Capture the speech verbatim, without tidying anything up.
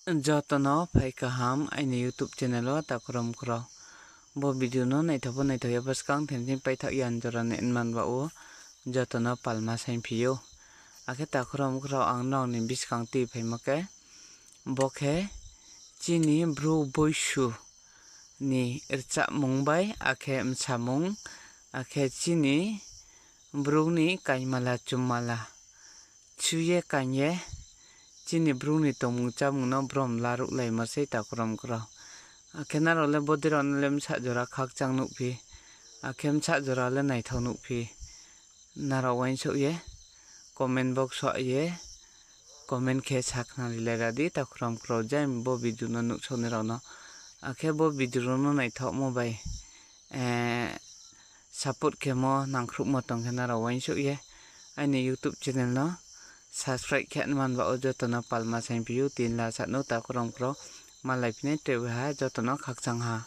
Joto no phai kaham aini YouTube channel wo, takhu rao mkhu rao. Bo video no naithaoh pho naithaoh ya pho skang thim thim paithaoh ya ni jora ni nman ba wo, joto no palma saingphi ou. Akhe takhu rao mkhu rao, ang nrao ni buskang tui phaimo khe, bo khe chini Bru Boisu ni rchahmung bai akhe msamung, akhe chini Bru ni kaingmala chummala chu ye kaing ye, chini Bru ni tongmung chámung no brom laruhlaimo sei, takhu rao mkhu rao. Akhe nrao le bodei rao no le bsa jora khakchang nuhphi, akhe bsa jora le naithaoh nuhphi, nrao uaingsouh ye comment box wo ye comment khe sakhnari lai ra di, takhu rao mkhu rao, jang bo video no nuhsao nai rao no. Akhe bo video rao no naithaohmo bai support khemo nangkhruhmo tong khe nrao uaingsouh ye aini YouTube channel no subscribe khe nman ba wo joto no palma saingphi ou, tin la sa nou, takhu rao mkhu rao. Malaiphi nai tre ha, joto no khakchang ha.